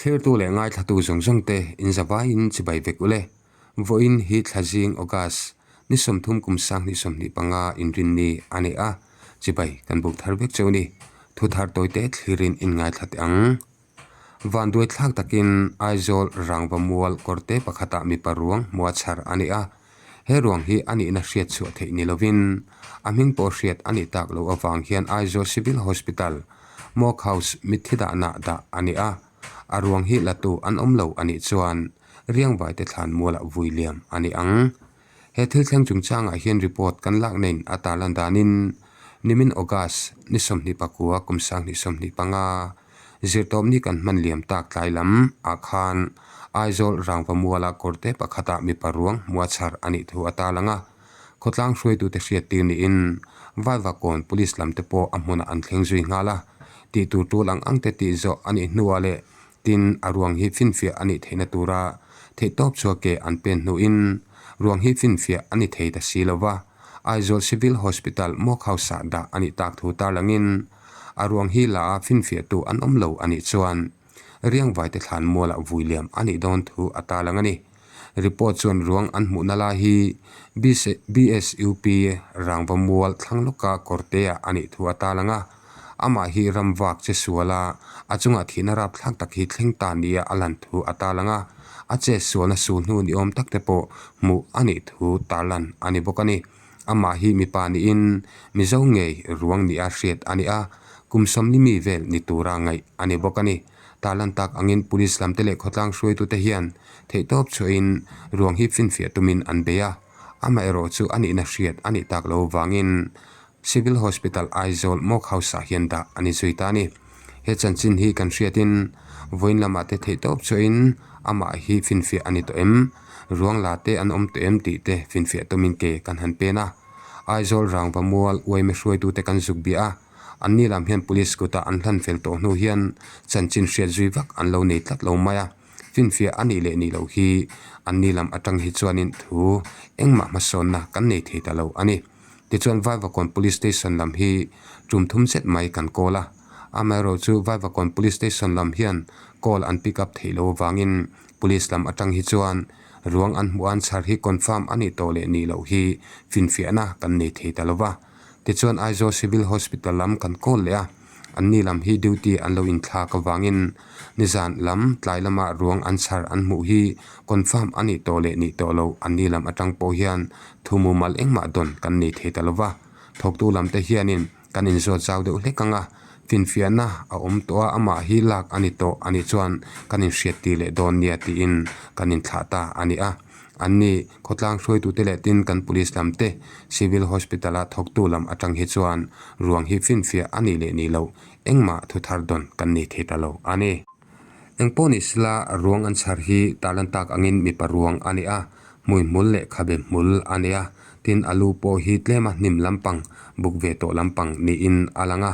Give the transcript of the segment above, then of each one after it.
Thlirtu leh ngaithlatu zawng zawng te in zavaiin chibai vek ule. Vawiin hi Thlazing, August, ni 30 kum 2025 inrinni a ni a, chibai kan buk thar vek cheu ni. Thu thar tawite thlirin in ngaithla teh ang. Vanduai thlak takin Aizawl rangva mual kawrte pakhatah mipa ruang hmua chhar a ni a, he ruang hi a nihna hriat chhuah theih ni lovin a hming pawh hriat a nih tak loh avang hian Aizawl Civil Hospital Morgue House mitthi dahna dah a ni a, a ruang hi latu an awm lo a nih chuan Riangvaite thlan mualah vui liam a ni ang. He thil thleng chungchangah hian report kan lak neiin a tarlan danin nimin August ni 29 kum 2025 zirtawpni kan hman liam tak tlai lam ah khan Aizawl rangva muala kawrte pakhatah mipa ruang hmua chhar a nih thu a tarlang a. Khawtlang hruaitute hriattir niin Vaivakawn Police lam te pawh a hmunah an thleng zui nghal a. Tih tur tul ang ang te tih zawh a nih hnuah leh Tin, a ruang hi finfiah a nih theihna tura theihtawp chhuah ke an pen hnuin ruang hi finfiah a ni thei ta si lo va, Aizawl Civil Hospital Morgue House-ah dah a nih tak thu tarlangin a ruang hi la a finfiahtu an awm lo a nih chuan Riangvaite thlan mualah vui liam a nih dawn thu a tarlang a ni. Report chuan ruang an hmuhna lai hi BSUP rangva mual thlang lawka kawrtea a nih thu a tarlang a. Amah hi ram vak che sual a, a chungah thihna rapthlak tak hi thleng ta nia a lan thu a tarlang a. A che sualna sul hnu ni awm tak te pawh hmuh a nih thu tarlan a ni bawk a ni. Amah hi mipa niin Mizo ngei ruang nia hriat a ni a, kum 40 mi vel ni tura ngaih a ni bawk a ni. Tarlan tak angin Police lamte leh khawtlang hruaitute hian theihtawp chhuahin ruang hi finfiah tumin an bei a, amaherawh chu a nihna hriat a nih tak lo vangin Civil Hospital Aizawl Morgue House-ah hian dah a ni zui ta a ni. He chanchin hi kan hriatin vawiin lamah te theihtawp chhuahin amah hi finfiah a ni tawh em, ruang la te an awm tawh em tih te finfiah tumin ke kan han pen a. Aizawl rangva mual uaime hruaitute kan zuk biah a, anni lam hian Police kutah an hlan fel tawh hnu hian chanchin hriat zui vak an lo nei tlat lo mai a. Finfiah a nih leh nih loh hi anni lam atang hi chuanin thu engmah hmasawnna kan nei thei ta lo a ni. Tichuan Vaivakawn Police Station lam hi tum thum zet mai kan call a, amaherawhchu Vaivakawn Police Station lam hian call an pick up theih loh avangin Police lam atang hi chuan ruang an hmuh an chhar hi confirm a nih tawh leh nih loh hi finfiahna kan nei thei ta lo va. Tichuan Aizawl Civil Hospital lam kan call leh a, anni lam hi duty an lo inthlak avangin nizan lam tlai lama ruang an chhar an hmuh hi confirm a nih tawh leh nih tawh loh anni lam atang pawh hian thu mumal engmah dawn kan nei thei ta lo va. Thawktu lam te hianin kan inzawt zau deuh hlek ang a, finfiahna a awm tawh a, amah hi lak a ni tawh a nih chuan kan inhriattir leh dawn nia tiin kan inthlah ta a ni a. Anni khawtlang hruaitute leh tin kan police lam te Civil Hospital a thawktu lam atang hi chuan ruang hi finfiah a nih leh nih loh engmah thu thar dawn kan nei thei ta lo a ni. Engpawh ni sela ruang an chhar hi tarlan tak angin mipa ruang a ni a, hmuihmul leh khabe hmul a ni a, tin a lu pawh hi tlema hnim lampang buk ve tawh lampang niin a lang a,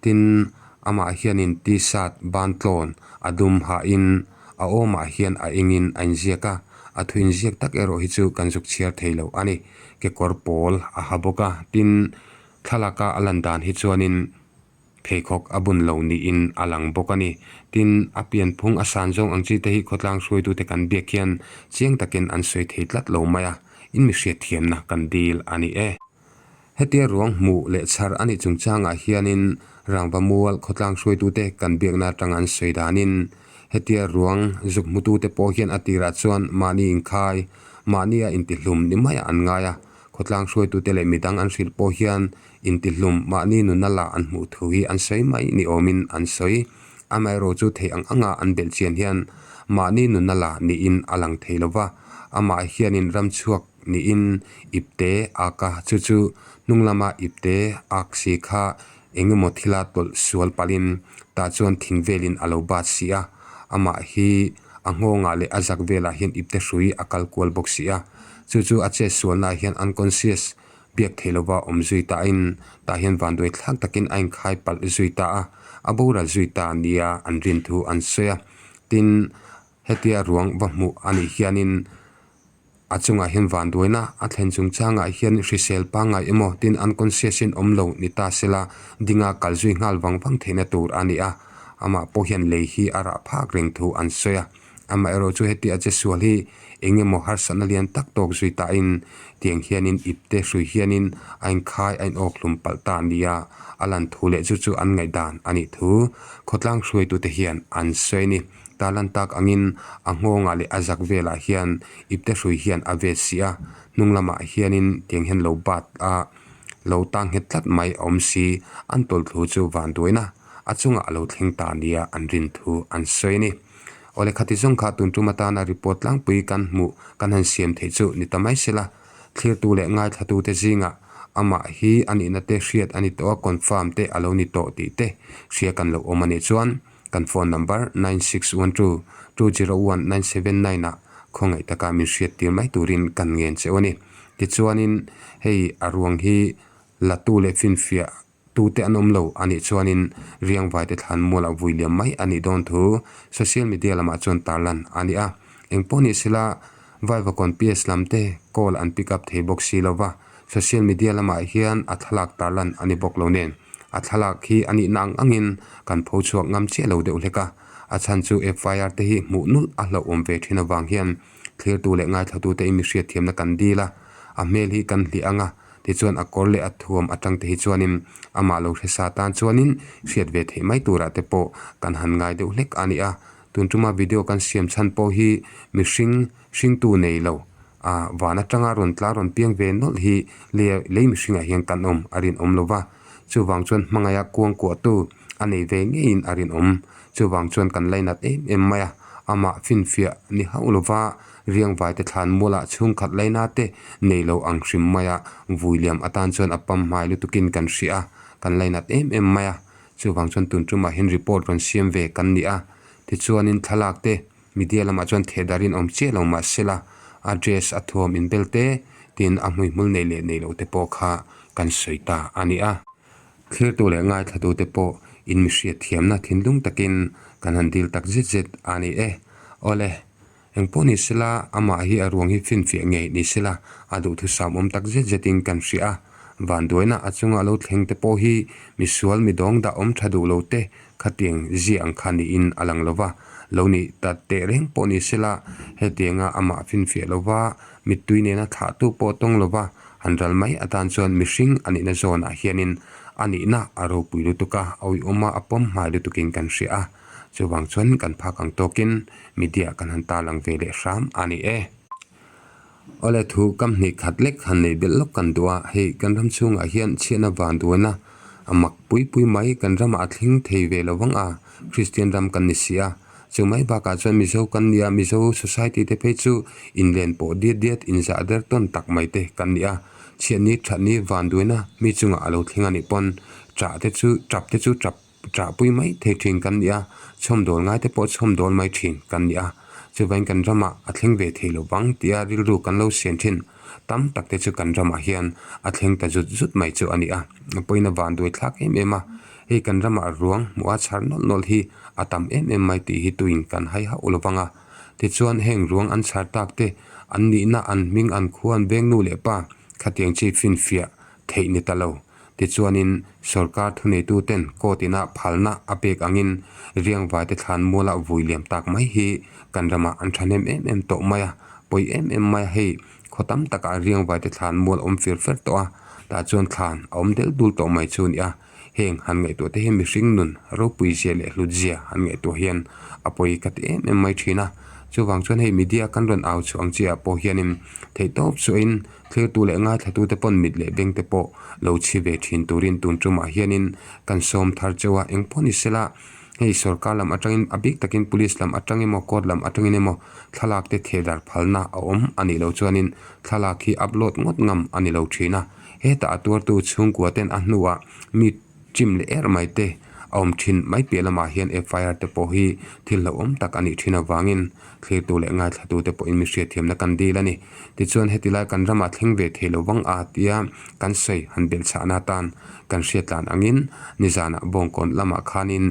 tin amah hianin t-shirt ban tlawn a dum hahin A awmah hian a engin a inziak a, a thu inziak tak erawh hi chu kan zuk chhiar thei lo a ni. Kekawr pawl a ha bawk a, tin thlalaka a lan dan hi chuanin pheikhawk a bun lo niin a lang bawk a ni. Tin, a pianphung a san zawng ang chi te hi khawtlang hruaitute kan biak hian chiang takin an sawi thei tlat lo mai a, in mi hriatthiamna kan dil a ni e. Hetia ruang hmuh leh chhar a nih chungchangah hianin rangva mual khawtlang hruaitute kan biakna atanga an sawi danin hetia ruang zuk hmutute pawh hian a tirah chuan mahni inkhai, mahnia intihlum ni maiah an ngai a. Khawtlang hruaitute leh midang an hrilh pawh hian intihlum mahni nunna lah an hmuh thu hi an sawi mai ni awmin an sawi. Amaherawh chu thei ang anga an belh chian hian mahni nunna la niin a lang thei lova, amah hianin ramchhuak niin ipte ak a, chu chu hnung lama ipte ak si kha eng emaw thila tawlh sual palhin tah chuan thing velin a lo bat si a, amah hi a nghawngah leh a zak velah hian ipte hrui a kal kual bawk si a, chu chu a chet sualnaah hian unconscious biak thei lova awm zui tahin tah hian vanduai thlak takin a inkhai palh zui ta a, a boral zui ta nia an rin thu an sawi a, tin hetia ruang va hmuh a nih hianin. A chungah hian vanduaina a thlen chungchangah hian hrisel pangngai emaw tin unconscious in awm lo ni ta sela dinga kal zui nghal vang vang theihna tur a ni a. Amah pawh hian lei hi a rah phak reng thu an sawi a. Amaherawh chu heti a che sual hi eng emaw harsatna lian tak tawk zui tahin tiang hianin ipte hrui hianin a inkhai a inawk hlum palh ta nia a lan thu leh chu chu an ngaihdan a nih thu khawtlang hruaitute hian an sawi a ni. Ta lan tak angin a nghawngah leh a zak velah hian ipte hrui hian a vet si a, hnung lamah hianin tiang hian lo bat a lo tang nghet tlat mai a awm si, an tawlhthlu chu vanduaina a chungah a lo thleng ta nia an rin thu an sawi a ni. Awle khati zawng kha tun tum atana report tlangpui kan hmuh kan han siam theih chu ni ta mai sela, thlirtu leh ngaithlatute zingah amah hi a nihna te hriat a ni tawh a, confirm te a lo ni tawh tih te hria kan lo awm a nih chuan kan phone number 9612201979 ah khawngaih taka min hriat tir mai turin kan ngen che u a ni. Tichuanin hei a ruang hi latu leh finfiah Tute an awm lo a nih chuanin Riangvaite thlan mualah vui liam mai a nih dawn thu social media lamah chuan tarlan a ni a. Engpawh ni sela Vaivakawn PS lam te call an pick up thei bawk si lo va, social media lamah hian a thlalak tarlan a ni bawk lo nen a thlalak hi a nihna ang angin kan pho chhuak ngam chiah lo deuh hlek a. A chhan chu FIR te hi hmuh nulh a hlauhawm ve thin avang hian thlirtu leh ngaithlatute i mi hriatthiamna kan dil a, a hmel hi kan hliah ang a. Tichuan a kawr leh a thuam atang te hi chuanin amah lo hre sa tan chuanin hriat ve theih mai turah te pawh kan han ngai deuh hlek a ni a. Tun tuma video kan siam chhan pawh hi mihring hringtu nei lo a van atanga rawn tla rawn piang ve nawlh hi lei mihringah hian kan awm a rinawm lo va. Chuvang chuan hmangaih a kuang kuahtu a nei ve ngeiin a rinawm. Chuvang chuan kan lainat em em mai a, amah finfiah ni hauh lova Riangvaite thlan mualah chhungkhat laina te nei lo ang hrim mai a, vui liam atan chuan a pam hmai lutukin kan hria a, kan lainat em em mai a. Chuvang chuan tun tumah hian report rawn siam ve kan ni a, tichuanin thlalak te media lamah chuan thehdarin awm chiah lo mah sela, a dress a thuam inbel te tin a hmuihmul nei leh nei loh te pawh kha kan sawi ta a ni a. Thlirtu leh ngaithlatute pawh in mi hriatthiamna thinlung takin kan han dil tak zet zet a ni e. Awle. Engpawh ni sela, amah hi a ruang hi finfiah ngei ni sela, a duhthusam awm tak zet zetin kan hria a. Vanduaina a chunga lo thleng te pawh hi misual midawng dah awm tha duh lo te khatiang zia ang kha niin a lang lo va. Lo nih ta teh reng pawh ni sela, hetianga amah finfiah lo va, mittui nena thlahtu pawh tawng lo va, han ral mai atan chuan mihring a nihna zawnah hianin a nihna a ropui lutuk a, a uiawma a pawm hmai lutukin kan hria a. Chuvang chuan kan phak ang tawkin media kan han tarlang ve leh hram a ni e. Awle thu kam hnih khat lek han nei belh lawk kan duh a, hei kan ram chhungah hian chhiatna van duaina a mak pui pui mai kan ramah a thleng thei ve lo vang a, Kristian ram kan ni si a. Chu mai bakah chuan Mizo kan ni a, Mizo society te phei chu inlen pawh diat diat inzah der tawn tak mai te kan ni a, chhiatni thatni van duaina mi chungah a lo thleng a nih pawn ṭah te chu ṭap te chu ṭap Ṭahpui mai thei ṭhin kan ni a, chhawmdawl ngai te pawh chhawmdawl mai ṭhin kan ni a. Chuvain kan ramah a thleng ve thei lo vang tia rilru kan lo siam ṭhin tam tak te chu kan ramah hian a thleng ta zut zut mai chu a ni a. A pawhin a vanduai thlak em em a, hei kan ramah ruang hmuh a chhar nawlh nawlh hi a tam em em mai tih hi tuin kan hai hauh lo vang a. Tichuan heng ruang an chhar tak te an nihna an hming an khua an veng nu leh pa khatiang chi finfiah theih ni ta lo. Tichuanin, sorkar thuneituten court ina phalna a pek angin Riangvaite thlan muala vui liam tak mai hi kan ramah an thahnem em em tawh mai a, pawi em em mai a, hei khaw tam takah Riangvaite thlan mual awm fir fer tawh a, tah chuan thlan a awm del dul tawh mai chu a ni a, heng han ngaihtuah te hian mihring nun ropui zia leh hlut zia han ngaihtuah hian a pawi ka ti em em mai thin a, chuvang chuan hei media kan rawn au chhuah ang chiah ah pawh hianin theihtawp suahin Thlirtu leh ngaithlatute pawn mit leh bengte pawh lo chhi ve thin turin tun tumah hianin kan sawm thar cheu a, eng pawh ni sela hei sorkar lam atangin a bik takin police lam atang emaw court lam atangin emaw thlalak te theh dar phalna a awm a nih loh chuanin thlalak hi upload ngawt ngam a ni lo thin a, hetah a tuartu chhungkua ten a hnuah mi Chim leh er mai te a awm thin mai piah lamah hian FIR te pawh hi thil hlauhawm tak a nih thin avangin thlirtu leh ngaithlatu te pawhin mi hriatthiamna kan dil a ni. Tichuan heti lai kan ramah thleng ve thei lo vang a tia kan sawi han belhchhahna atan kan hriatlan angin nizanah Bawngkawn lamah khanin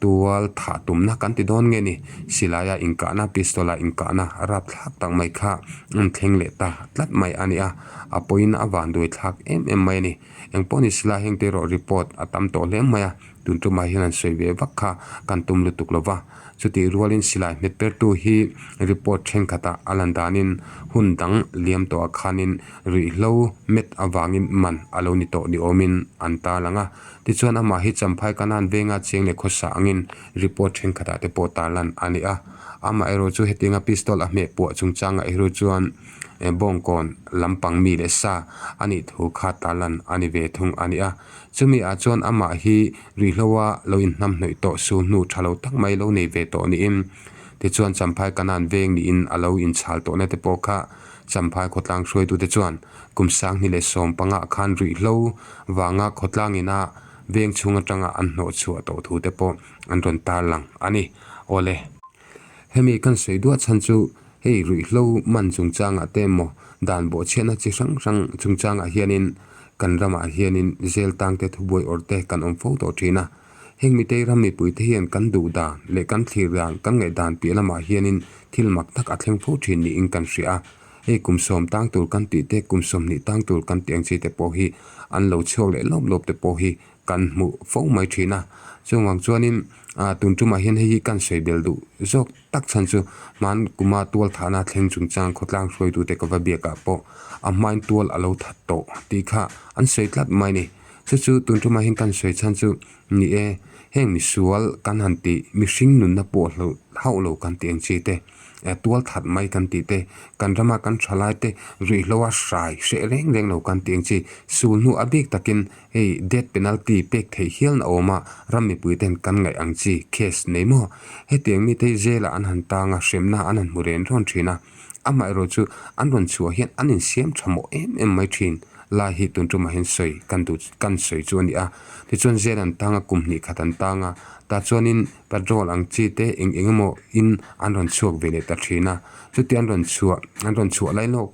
tual thah tumna kan ti dawn nge ni silaia inkahna pistol-a inkahna rapthlak tak mai kha an thleng leh ta tlat mai a ni a, a pawhin a vanduai thlak em em mai a ni. Engpawh ni sila heng te erawh report a tam tawh hle mai a. Tun tumah hian an sawi ve vak kha kan tum lutuk lo va. Chutih rualin silai hmet pertu hi report thenkhatah a lan danin hun dang liam tawhah khanin ruihhlo met avangin man a lo ni tawh ni awmin an tarlang a. Tichuan amah hi Champhai Kanan venga cheng leh khawsa angin report thenkhatah te pawh tarlan a ni a. Amaherawh chu hetianga pistol a hmeh puah chungchangah erawh chuan bawngkawn lampang mi leh sa a nih thu kha tarlan a ni ve thung a ni a. Chumi ah chuan amah hi ruihhloa lo inhnamhnawih tawh su hnu tha lo tak mai lo nei ve tawh niin tichuan Champhai Kanan veng niin a lo inchhal tawhna te pawh kha Champhai khawtlang hruaitute chuan kum 2015 khan ruihhlo vanga khawtlang ina veng chhung atanga an hnawh chhuah tawh thu te pawh an rawn tarlang a ni. Awle. Hemi kan sawi duah chhan chu hei ruihhlo man chungchangah te emaw dan bawhchhiatna chi hrang hrang chungchangah hianin kan ramah hianin zel tangte thubuai awrh te kan awm fo tawh thin a. Heng mitei ram mipuite hian kan duh dan leh kan thlir dan kan ngaihdan piah lamah hianin thil mak tak a thleng fo thin niin kan hria a. Hei kum sawm tang tur kan tih te kum 20 tang tur kan tih ang chi te pawh hi an lo chhuak leh lawp lawp te pawh hi kan hmuh fo mai thin a. Chuvang chuanin ah tun tumah hian hei hi kan sawi bel duh zawk tak chhan chu hman kuma tual thahna thleng chungchang khawtlang hruaitute ka va biakah pawh a hmain tual a lo that tawh tih kha an sawi tlat mai a ni. Chu chu tun tumah hian kan sawi chhan chu ni e, heng misual kan han tih mihring nunna pawh hloh hauh lo kan tih ang chi te, tual that mai kan tih te, kan rama kan thalai te ruihhloa hrai hreh reng reng lo kan tih ang chi sul hnu a bik takin Hei death penalty pek theih hial a awm a, ram mipui ten kan ngaih ang chi case nei maw? Hetiang mite hi jail ah an han tang a, hremna an han hmu ren rawn thin a. Amaherawh chu an rawn chhuah hian an insiam tha mawh em em mai thin lai hi tun tumah hian sawi kan duh kan sawi chu a ni a. Tichuan jail an tang a, kum hnih khat an tang a, tah chuanin patrol ang chi te eng eng emaw in an rawn chhuak ve leh ta thin a. Chutia an rawn chhuah an rawn chhuah lai lawk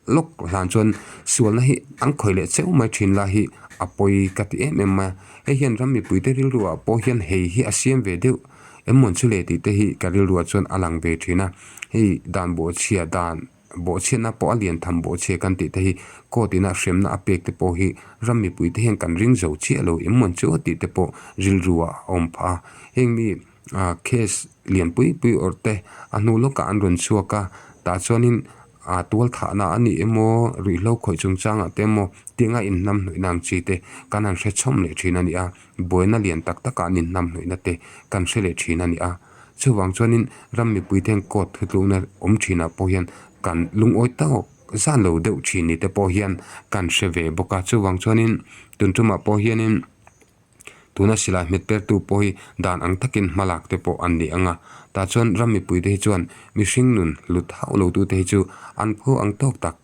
lawk hlan chuan sualna hi an khawih leh cheu mai thin lai hi a pawi ka ti em em mai a, hei hian ram mipuite rilruah pawh hian hei hi a siam ve deuh em mawn chu le tih te hi ka rilruah chuan a lang ve thin a, hei dan bawhchhia dan bawhchhiatna pawh a lian tham bawhchhia kan tih te hi court ina hremna a pek te pawh hi ram mipuite hian kan ring zo chiah lo em mawn chu tih te pawh rilruah a awm phah a, heng mi ah case lian pui pui awrh te a hnu lawkah an rawn chhuak a tah chuanin. A tual thahna a nih emaw, ruihhlo khawih chungchangah te emaw tianga inhnamhnawihna ang chi te kan han hre chhawm leh thin a ni a, buaina lian tak takah an inhnamhnawihna te kan hre leh thin a ni a. Chuvang chuanin ram mipui te hian court thutlukna awm thinah pawh hian kan lungawi tawk zan lo deuh thin ni te pawh hian kan hre ve bawk a. Chuvang chuanin tun tumah pawh hianin. Tuna silai hmet pertu pawh hi dan ang takin hma lak te pawh an ni ang a, tah chuan ram mipuite hi chuan mihring nun hlut hauh lo tute hi chu an phu ang tawk tak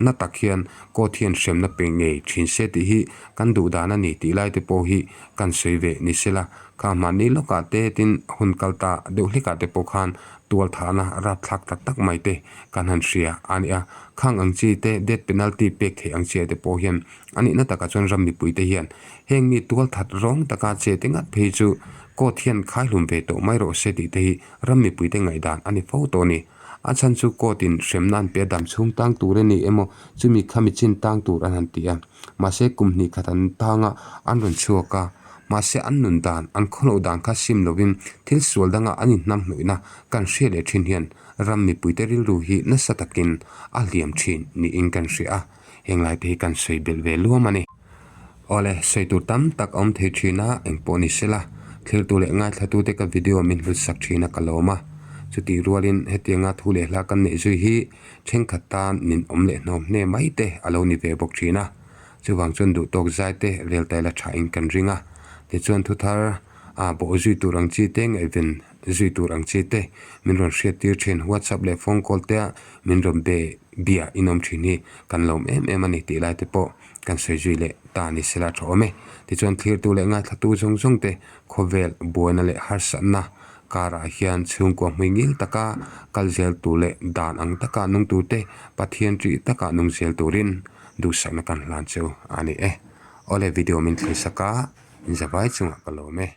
na tak hian court hian hremna pe ngei thin se tih hi kan duh dan a ni tih lai te pawh hi kan sawi ve ni sela. Kha mahni lawkah te tin hun kal ta deuh hlekah te pawh khan tual thahna rapthlak tak tak mai te kan han hria a ni a, khang ang chi te death penalty pek theih ang chiah te pawh hian A nihna takah chuan ram mipuite hian heng mi tualthat rawng taka che te ngat phei chu court hian khaihlum ve tawh mai rawh se tih te hi ram mipuite ngaihdan a ni fo tawh a ni. A chhan chu court in hremna an pe a dam chhung tang tur a ni emaw chumi khami chin tang tur an han ti a. Mahse kum hnih khat an tang a, an rawn chhuak a. Mahse an nun dan, an khawloh dan kha sim lovin thil sual danga an inhnamhnawihna kan hriat leh thin hian ram mipuite rilru hi nasa takin a hliam thin niin kan hria a. Heng lai te hi kan sawi belh ve luam a ni. Awle, sawi tur tam tak a awm thei thin a, eng pawh ni sela, thlirtu leh ngaithlatute ka video min hlut sak thin a ka lawm a. Chutih rualin hetianga thu leh hla kan neih zui hi thenkhat tan nin awm leh hnawm hne mai te a lo ni ve bawk thin a. Chuvang chuan duh tawk zai te rel tai la tha in kan ring a. Tichuan thuthar ah bawh zui tur ang chi te ngaihven zui tur ang chi te min rawn hriat tir thin WhatsApp leh phone call te ah min rawn be bia in awm thin hi kan lawm em em a ni tih lai te pawh kan sawi zui leh ta ni sela tha awm e. Tichuan thlirtu leh ngaithlatu zawng zawng te khawvel buaina leh harsatna karah hian chhungkua hmui ngil taka kal zel tur leh dan ang taka nung tur te Pathian ṭih taka nung zel turin duhsakna kan hlan chu a ni e. Awle video min thlir sak a, inzavai chungah ka lawm e.